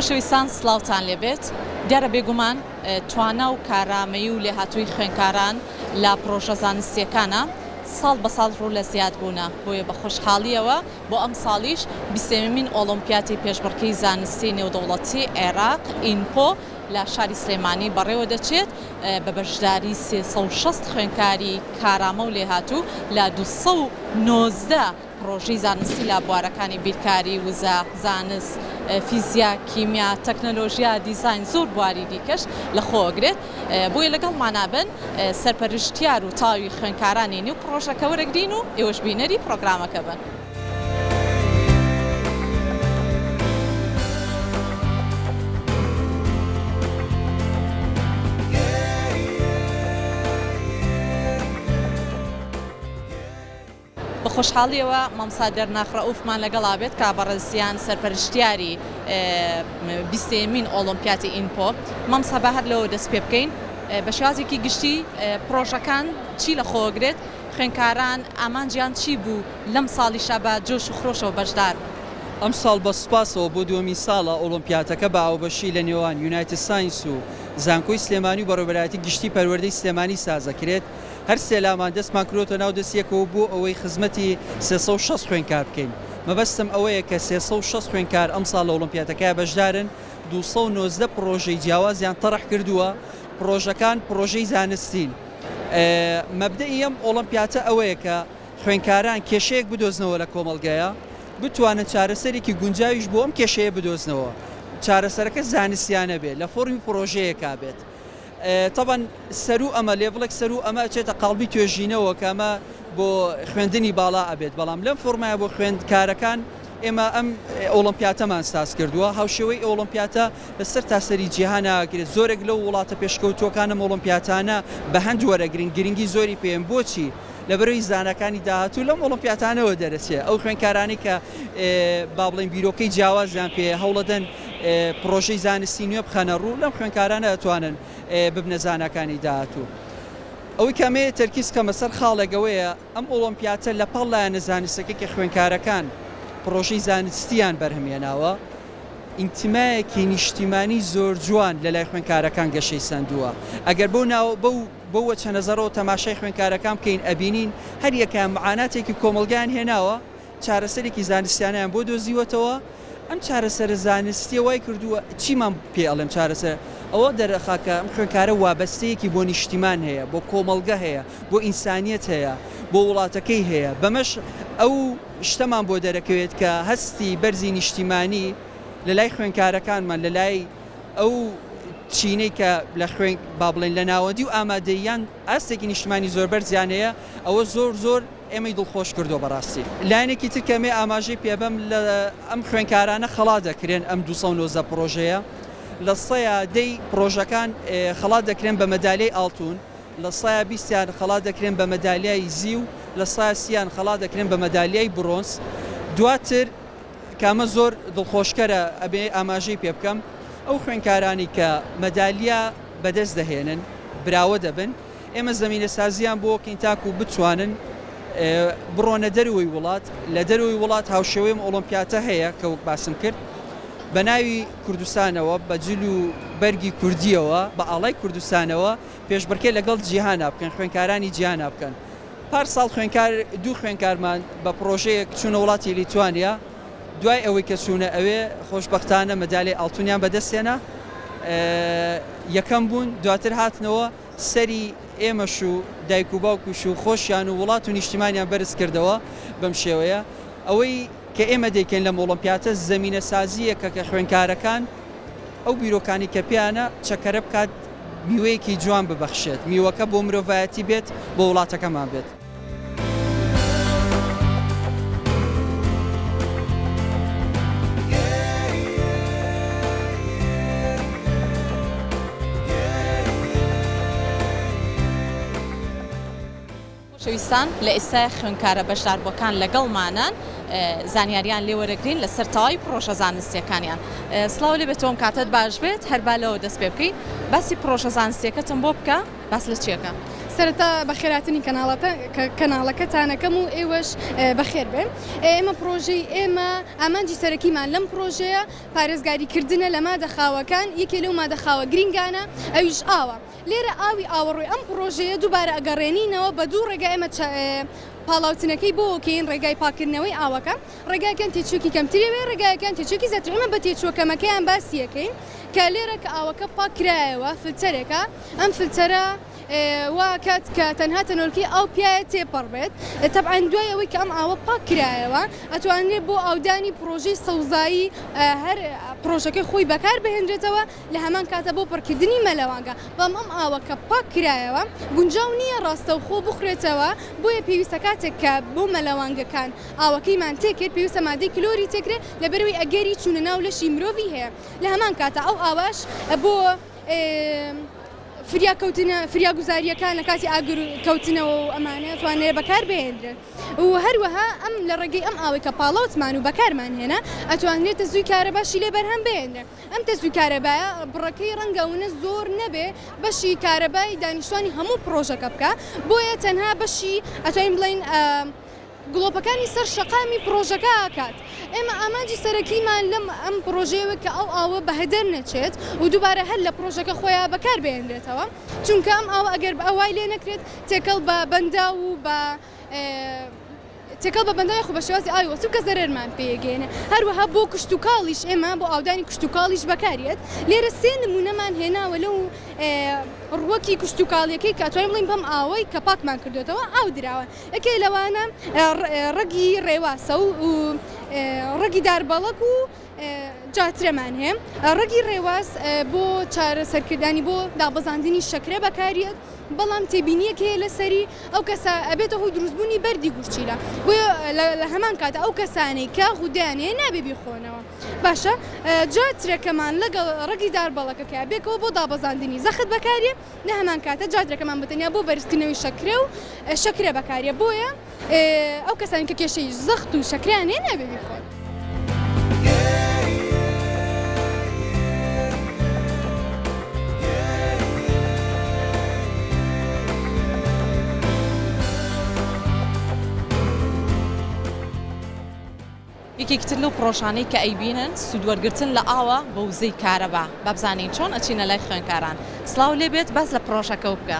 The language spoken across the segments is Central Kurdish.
خۆشەویستان سڵاوتان لێبێت. دیارە بێگومان توانا و کارامەیی و لێهاتوویی خوێندکاران لە پڕۆژە زانستییەکانا ساڵ بە ساڵ ڕوو لە زیادبوونە، بۆیە بە خۆشحاڵییەوە بۆ ئەمساڵیش بیستەمین ئۆڵۆمپیاتی پێشبڕکێی زانستی نێودەوڵەتی عێراق، ئینپۆ، لە شاری سلێمانی بەڕێوەدەچێت بە بەشداری 360 خوێندکاری کارامە و لێهاتوو لە 219 پڕۆژەی زانستی لە بوارەکانی بیرکاری، وزە، زانست، فیزیا، کیمیا، تەکنەلۆژیا، دیزاین زۆر بواری دیکەش لەخۆئەگرێت. بۆیە لەگەڵمانا بن سەرپەرشتیار و تەواوی خوێندکارانی نێو پڕۆژەکە وەرەگرین و ئێوەش بینەری پڕۆگرامەکە بن. بە خۆشحاڵیەوە مامۆستا دەرناخ ڕەئوفمان لەگەڵا بێت کە بەڕێزیان سەرپەرشتیاری بیستەیەمین ئۆڵۆمپیاتی ئینپۆ. مامۆستا با هەر لەوە دەست پێ بکەین بە شێوازێکی گشتی پڕۆژەکان چی لە خۆگرێت، خوێندکاران ئامانجیان چی بوو لەم ساڵیشا بە جۆش و خرۆشەوە بەشدار بوون؟ ئەمساڵ بە سوپاسەوە بۆ دووەمین ساڵە ئۆڵۆمپیاتەکە بە هاوبەشی لە نێوان یونایتد ساینس و زانکۆی سلێمانی و بەڕێوەبەرایەتی گشتی پەروەردەی سلێمانی سازەکرێت، هەر سێ لامان دەستمان کردۆتە ناو دەست یەکەوە بۆ ئەوەی خزمەتی 360 خوێندکار بکەین. مەبەستم ئەوەیە کە 360 خوێندکار ئەمساڵ لە ئۆڵۆمپیاتەکە بەشدارن، 219 پڕۆژەی جیاوازیان تەڕح کردووە، پڕۆژەکان پڕۆژەی زانستین. مەبدەئی ئەم ئۆڵۆمپیاتە ئەوەیە کە خوێندکاران کێشەیەک بدۆزنەوە لە کۆمەڵگەیا، بتوانن چارەسەرێکی گونجاویش بۆ ئەم کێشەیە بدۆزنەوە، چارەسەرەکە زانستیانە بێت، لە فۆرمی پڕۆژەیەکا بێت. تەبعەن سەروو ئەمە level ێک سەروو ئەمە ئەچێتە قاڵبی توێژینەوە کە ئەمە بۆ خوێندنی باڵا ئەبێت بەڵام لەم فۆرمایە بۆ خوێندکارەکان ئێمە ئەم ئۆڵۆمپیاتەمان ساز کردووە هاوشێوەی ئۆڵۆمپیاتە لە سەر تاسەری جیهان ئاگرێت زۆرێک لەو وڵاتە پێشکەوتووەکان ئەم ئۆڵۆمپیاتانە بە هەند وەرەگرن گرنگی زۆری پێن بۆچی لەبەرئەوەی زاناکانی داهاتوو لەم ئۆڵۆمپیاتانەوە دەرەچێ، ئەو خوێندکارانەی کە با بڵێین بیرۆکەی جیاوازیان پێیە هەوڵەدەن پڕۆژەی زانستی نوێ بخەنە ڕوو، لەم خوێندکارانە ئەتوانن ببنە زاناکانی داهاتوو. ئەوەی کە ئەمەوێ تەرکیز بکەمە سەر خاڵێک ئەوەیە ئەم ئۆڵۆمپیاتە لە پاڵ لایەنە زانستەکەی کە خوێندکارەکان پڕۆژەی زانستیان بەرهەم هێناوە، ئینتیمایەکی نیشتیمانی زۆر جوان لەلای خوێندکارەکان گەشەی سەندووە. ئەگەر بەو ناوە بەو. بەو وەچە نەزەڕەوە تەماشای خوێندکارەکان بکەین ئەبینین هەریەکەیان معاناتێکی کۆمەڵگایان هێناوە چارەسەرێکی زانستیانەیان بۆ دۆزیوەتەوە ئەم چارەسەرە زانستیە وای کردووە چیمان پێ ئەڵێم چارەسەر ئەوە دەرئەخا کە ئەم خوێندکارە وابەستەیەکی بۆ نیشتیمان هەیە بۆ کۆمەڵگە هەیە بۆ ئینسانیەت هەیە بۆ وڵاتەکەی هەیە بەمەش ئەو شتەمان بۆ دەرەکەوێت کە هەستی بەرزی نیشتیمانی لەلای خوێندکارەکانمان لەلای ئەو چینەی کە لە خوێن با بڵێین لە ناوەندی و ئامادەییان ئاستێکی نیشتمانی زۆر بەرزیان هەیە، ئەوە زۆر زۆر ئێمەی دڵخۆش کردووە بەڕاستی. لایەنێکی تر کە ئەمەوێ ئاماژەی پێ بەم لە ئەم خوێندکارانە خەڵات دەکرێن ئەم 219 پڕۆژەیە لە سەیا دەی پڕۆژەکان خەڵات دەکرێن بە مەدالیای ئاڵتوون، لە سەیا بیستیان خەڵات دەکرێن بە مەدالیای زیو، لە سەیا سییان خەڵات دەکرێن بە مەدالیای برۆنز. دواتر کە ئەمە زۆر دڵخۆشکەرە ئەبێ ئاماژەی پێ بکەم، ئەو خوێندکارانەی کە مەدالیا بەدەست دەهێنن براوە دەبن، ئێمە زەمینەسازییان بۆ ئەکەین تاکو بتوانن بڕۆنە دەرەوەی وڵات، لە دەرەوەی وڵات هاوشێوەی ئەم ئۆڵۆمپیاتە هەیە کە وەک باسم کرد بە ناوی کوردستانەوە بە جل و بەرگی کوردییەوە بە ئاڵای کوردستانەوە پێشبڕکێ لەگەڵ جیهانا بکەن، خوێندکارانی جیهانا بکەن. پار ساڵ خوێندکار دوو خوێندکارمان بە پڕۆژەیەک چوونە وڵاتی لیتوانیا، دوای ئەوەی کە چوونە ئەوێ خۆشبەختانە مەدالیای ئاڵتونیان بەدەست هێنا، یەکەم بوون، دواتر هاتنەوە سەری ئێمەش و دایک و باوکیش و خۆشیان و وڵات و نیشتیمانیان بەرز کردەوە بەم شێوەیە. ئەوەی کە ئێمە دەیکەین لەم ئۆڵۆمپیاتە زەمینەسازییەکە کە خوێندکارەکان ئەو بیرۆکانەی کە پێیانە چەکەرە بکات میوەیەکی جوان ببەخشێت، میوەکە بۆ مرۆڤایەتی بێت، بۆ وڵاتەکەمان بێت. خۆشەویستان لە ئێستای خوێندکارە بەشداربووەکان لەگەڵمانن زانیاریان لێ وەرەگرین لەسەر تەواوی پڕۆژە زانستیەکانیان. سڵاو لێ بێت تۆم کاتت باش بێت هەر با لەوە دەست پێ بکەین باسی پڕۆژە زانستیەکەتم بۆ بکە باس لە چیەکە؟ سەرەتا بەخێرهاتنی کەناڵەکەتانەکەم و ئێوەش بەخێر بێن. ئێمە پڕۆژەی ئێمە ئامانجی سەرەکیمان لەم پڕۆژەیە پارێزگاری کردنە لە مادە خاوەکان، یەکێ لەو مادە خاوە گرینگانە ئەویش ئاوە. لێرە ئاوی ئاوەڕۆی ئەم پڕۆژەیە دووبارە ئەگەڕێنینەوە بە دوو ڕێگا ئێمە پاڵاوتنەکەی بۆ کەین ڕێگای پاککردنەوەی ئاوەکە ڕێگاکەن تێچووکی کەمتری وێ ڕێگایەکان تێچووکی زیاتر ئێمە بە تێچووە کەمەکەیان باسی ئەکەین کە لێرە کە ئاوەکە پاک کرایەوە فلتەرێکە ئەم فلتەرە وا کات کە تەنها تەنۆلکەی ئاو پیایە تێپەڕ بێت تەبعەن دوای ئەوەی کە ئەم ئاوە پاک کرایەوە ئەتوانرێت بۆ ئاودانی پڕۆژەی سەوزایی هەر پڕۆژەکەی خۆی بەکار بهێنرێتەوە لە هەمان کاتە بۆ پڕکردنی مەلەوانگە بەڵام ئەم ئاوە کە پاک کرایەوە گونجاو نییە ڕاستەوخۆ بخورێتەوە بۆیە پێویستە کاتێک کە بۆ مەلەوانگەکان ئاوەکەیمان تێکرد پێویستە مادەی کلۆری تێکرێت لەبەرئەوەی ئەگەری چوونە ناو لەشی مرۆڤی هەیە لە هەمان کاتە ئەو ئاوەش بۆ فریاکەوتنە فریاگوزارییەکان لە کاتی ئاگر کەوتنەوە و ئەمانە توانرێت بەکار بهێنرێت و هەروەها ئەم لە ڕێگەی ئەم ئاوەی کە پاڵاوتمان و بەکارمان هێنا ئەتوانرێت تەزووی کارەباشی لێ بەرهەم بهێنرێت ئەم تەزووی کارەبایە بڕەکەی ڕەنگە ئەونە زۆر نەبێ بەشی کارەبای دانیشتوانی هەموو پڕۆژەکە بکا بۆیە تەنها بەشی ئەتوانین بڵێین گڵۆپەکانی سەر شەقامی پڕۆژەکە ئەکات. ئێمە ئامانجی سەرەکیمان لەم ئەم پڕۆژەیەوە کە ئەو ئاوە بە هەدەر نەچێت و دووبارە هەر لە پڕۆژەکە خۆیا بەکار بهێنرێتەوە. چونکە ئەم ئاوە ئەگەر وای لێ نەکرێت تێکەڵ بە بەنداو و بە تێکەڵ بە بەنداو یاخود بە شێوازی ئاوی وەسوو کە زەرەرمان پێ ئەگەیەنێ. هەروەها بۆ کشتوکاڵیش ئێمە بۆ ئاودانی کشتوکاڵیش بەکاریەت. لێرە سێ نموونەمان هێناوە لەو ڕووەکی کشتوکاڵیەکەی کە ئەتوانین بڵێین بەم ئاوەی کە پاکمان کردۆتەوە ئاو دراوە. یەکێ لەوانە ڕەگی ڕێواسە و ڕەگی داربەڵەک و جاترەمان هەیە. ڕەگی ڕێواس بۆ چارەسەرکردنی بۆ دابەزاندنی شەکرە بەکاریەت، بەڵام تێبینیەک هەیە لەسەری ئەو کەسە ئەبێتە هۆی دروستبوونی بەردی گورچیلە، بۆیە لە هەمان کاتە ئەو کەسانەی کە غودەیان هەیە نابێ بیخۆنەوە. باشە جاترەکەمان لەگەڵ ڕەگی داربەڵەکەکە بێکەوە بۆ دابەزاندنی زەخت بەکاریە. لە هەمان کاتە جادرەکەمان بە تەنیا بۆ بەرزکردنەوەی شەکرە و شەکرە بەکاریە بۆیە ئەو کەسانی کە کێشەی زەخت و شەکرەیان هەیە نابێ بیخۆن. یەکێکی تر لەو پڕۆژانەی کە ئەیبینن سوودوەرگرتن لە ئاوە بە وزەی کارەبا، با بزانین چۆن ئەچینە لای خوێندکاران. سڵاو لێ بێت باس لە پڕۆژەکەو بکە.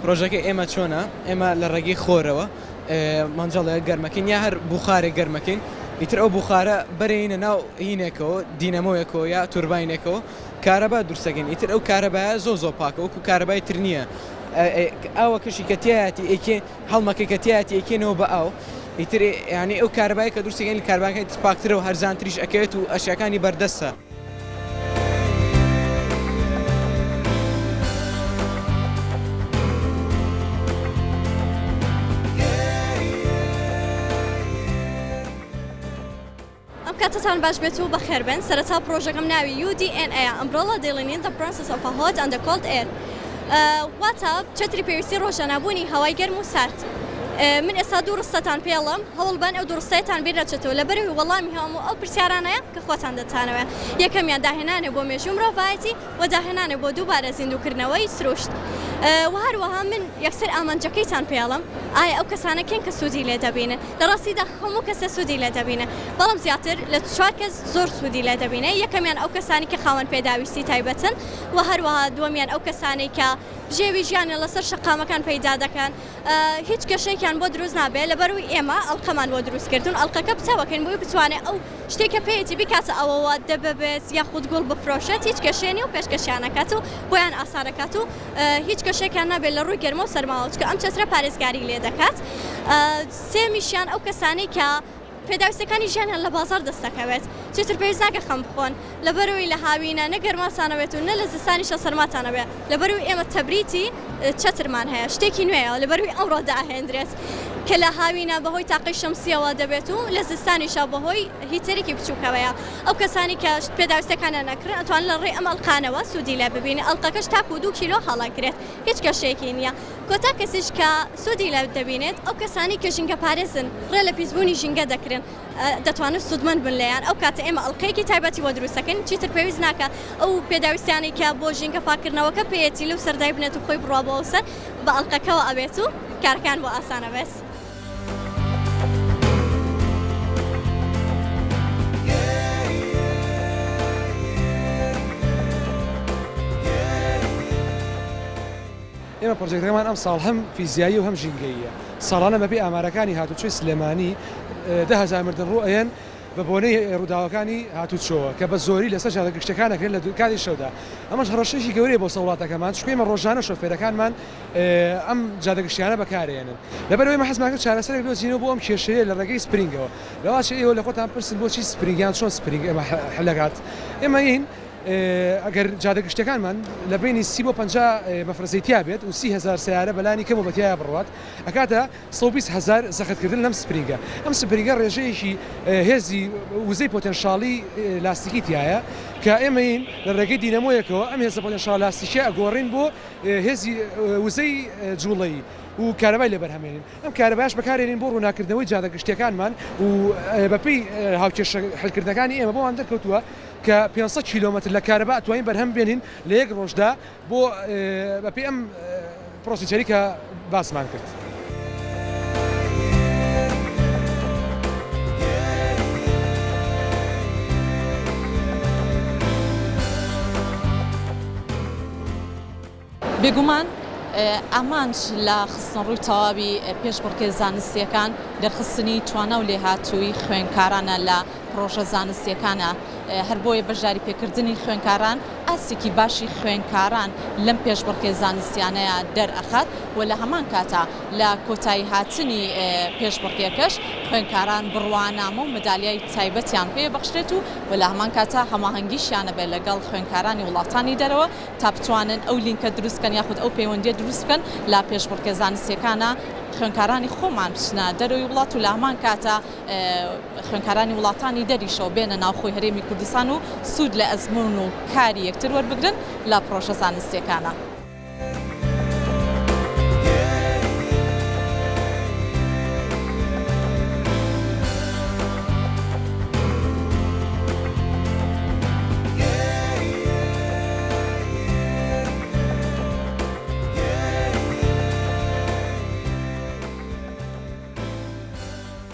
پڕۆژەکەی ئێمە چۆنە، ئێمە لە ڕێگەی خۆرەوە مەنجەڵێک گەرمەکەین یا هەر بوخارێک گەرمەکەین، ئیتر ئەو بوخارە بەرێینە ناو هینێکەوە، دینەمۆیەکەوە یا تورباینێکەوە کارەبا دروستەکەین، ئیتر ئەو کارەبایە زۆر زۆر پاکە وەکو کارەبای تر نییە، ئاوەکەشی کە تیایەتی ئەیکەین هەڵمەکەی کە تیایەتی ئەیکەینەوە بە ئاو ئیتر یانی ئەو کارەبای کە دروستی کەین لە کارەباکانی تر پاکترە و هەرزانتریش ئەکەوێت و ئەشیاکانی بەردەستە. ئەم کاتەتان باش بێت و بەخێر بێن سەرەتا پڕۆژەکەم ناوی UDNA یە Umbrella Dealing in the Process of a Hot and a Cold Air واتە چەتری پێویستی ڕۆژانەبوونی هەوای گەرم و سارد من ئێستا دوو ڕستەتان پێڵم هەوڵ بەن ئەو دوو ڕستەیەتان بیر نەچێتەوە لەبەرەوەی وەڵامی هەموو ئەو پرسیارانەیە کە خۆتان دەتانەوێ یەکەمیان داهێنانێ بۆ مێژوو مرۆڤایەتی و داهێنانێ بۆ دووبارە زیندووکردنەوەی سروشت و هەروەها من یەکسەر ئامانجەکەیتان پێڵم ئایا ئەو کەسانە کێن کە سوودی لێ دەبینن لە ڕاستیدا هەموو کەسێ سوودی لێ دەبینێ بەڵام زیاتر لە چوار کەس زۆر سوودی لێ دەبینێ یەکەمیان ئەو کەسانی کە خاوەن پێداویستی تایبەتن و هەروەها دووەمیان ئەو کەسانەی کە بژێوی ژیانیان لەسەر شەقامەکان پەیدا دەکەن هیچ کێشەیەکیان بۆ دروست نابێت لەبەروی ئێمە ئەڵقەمان بۆ دروست کردوون ئەڵقەکە بتەوەکەین بۆی بتوانێت ئەو شتێک کە پێیەتی بیکاتە ئەوەوە دەبەبێت یاخود گوڵ بفرۆشێت هیچ کێشەیە نیە و پێشکەشیان ئەکات و بۆیان ئاسان ئەکات و هیچ کێشەیەکیان نابێت لە ڕووی گەرما و سەرماوە چونکە ئەم چەترە پارێزگاری لێ دەکات سێمیشیان ئەو کەسانەی کە پێداویستەکانی ژیانیان لە بازاڕ دەست دەکەوێت چیتر پێویست ناکە خەم بخۆن لەبەرئەوەی لە هاوینە نە گەرماتان ئەوێت و نە لە زستانیشا سەرماتان ئەوێت لەبەرئەوەی ئێمە تەبریتی چەترمان هەیە شتێکی نوێیە لەبەرئەوەی ئەمڕۆ داهێندرێت کە لە هاوینە بەهۆی تاقی شەمسیەوە دەبێت و لە زستانیشا بەهۆی هیتەرێکی بچووکەوەیە ئەو کەسانی کە پێداویستەکانیان ئەکڕن ئەتوانن لە ڕێی ئەم ئەڵقانەوە سوودی لێ ببینن ئەڵقەکەش تاکوو دوو کیلۆ هەڵەگرێت هیچ کێشەیەکی نییە کۆتا کەسیش کە سوودی لێ دەبینێت ئەو کەسانەی کە ژینگەپارێزن ڕێ لە پیسبوونی ژینگە دەکرن. بگرن دەتوانن سوودمەند بن لێیان، ئەو کاتە ئێمە ئەڵقەیەکی تایبەتی بۆ دروست دەکەین، چیتر پێویست ناکات ئەو پێداویستیانەی کە بۆ ژینگە پاککردنەوەکە پێیەتی لەو سەر دایبنێت و خۆی بڕوا بۆ ئەو سەر بە ئەڵقەکەوە ئەبێت و کارەکان بۆ ئاسان ئەبێت. ئێمە پڕۆجێکتەکەمان ئەمساڵ هەم فیزیایی و هەم ژینگەییە، ساڵانە بەپێی ئامارەکانی هاتوچۆی سلێمانی 10,000 مردن ڕوو ئەیەن بە بۆنەی ڕووداوەکانی هاتوچۆوە کە بە زۆری لەسەر جادە گشتیەکان ئەکرێن لە کاتی شەودا، ئەمەش هەڕەشەیەکی گەورەیە بۆ سەر وڵاتەکەمان چونکە ئێمە ڕۆژانە شۆفێرەکانمان ئەم جادە گشتیانە بەکارئەیەنن لەبەرئەوەی ئێمە حەزمان کرد چارەسەرێک بدۆزینەوە بۆ ئەم کێشەیە لە ڕێگەی سپرینگەوە لەواچێ ئێوە لە خۆتان بپرسن بۆچی سپرینگ یان چۆن سپرینگ ئێمە حل ئەکات ئێمە یین ئەگەر جادە گشتیەکانمان لە بەینی 30 بۆ 50 مەفرەزەی تیا بێت و 30 هەزار سەیارە بەلانی کەمەوە بەتیایا بڕوات ئەکاتە 120 هەزار زەختکردن لەم سپرینگە. ئەم سپرینگە ڕێژەیەکی هێزی وزەی پۆتێنشاڵی لاستیکی تیایە کە ئێمەین لە ڕێگەی دینەمۆیەکەوە ئەم هێزە پۆتێنشاڵ لاستیکیە ئەگۆڕین بۆ هێزی وزەی جوڵەیی و کارەبای لێ بەرهەمێنین. ئەم کارەبایەش بەکارێنین بۆ ڕووناککردنەوەی جادە گشتیەکانمان و بەپێی هاوکێشە حلکردنەکانی ئێمە بۆمان دەرکەوتووە کە 500 کیلۆمەتر لە کارەبا ئەتوانین بەرهەم بێنین لە یەک ڕۆژدا بۆ بەپێی ئەم procedure ی کە باسمان کرد. بێگومان ئامانج لە خستنەڕووی تەواوی پێشبڕکێ زانستییەکان دەرخستنی توانا و لێهاتوویی خوێندکارانە لە پڕۆژە زانستییەکانە، هەر بۆیە بەشداریپێکردنی خوێندکاران ئاستێکی باشی خوێندکاران لەم پێشبڕکێ زانستیانەیا دەرئەخات و لە هەمان کاتا لە کۆتایی هاتنی پێشبڕکێکەش خوێندکاران بڕوانامە و مەدالیای تایبەتیان پێ بەخشرێت و و لە هەمان کاتا هەماهەنگیشیان ئەبێت لەگەڵ خوێندکارانی وڵاتانی دەرەوە تا بتوانن ئەو لینکە دروست بکەن یاخود ئەو پەیوەندیە دروست بکەن لە پێشبڕکێ زانستیەکانا خوێندکارانی خۆمان بچنە دەرەوەی وڵات و لە هەمان کاتا خوێندکارانی وڵاتانی دەریشەوە بێنە ناوخۆی هەرێمی کوردستان و سوود لە ئەزموون و کاری یەکتر وەربگرن لە پڕۆژە زانستیەکانا.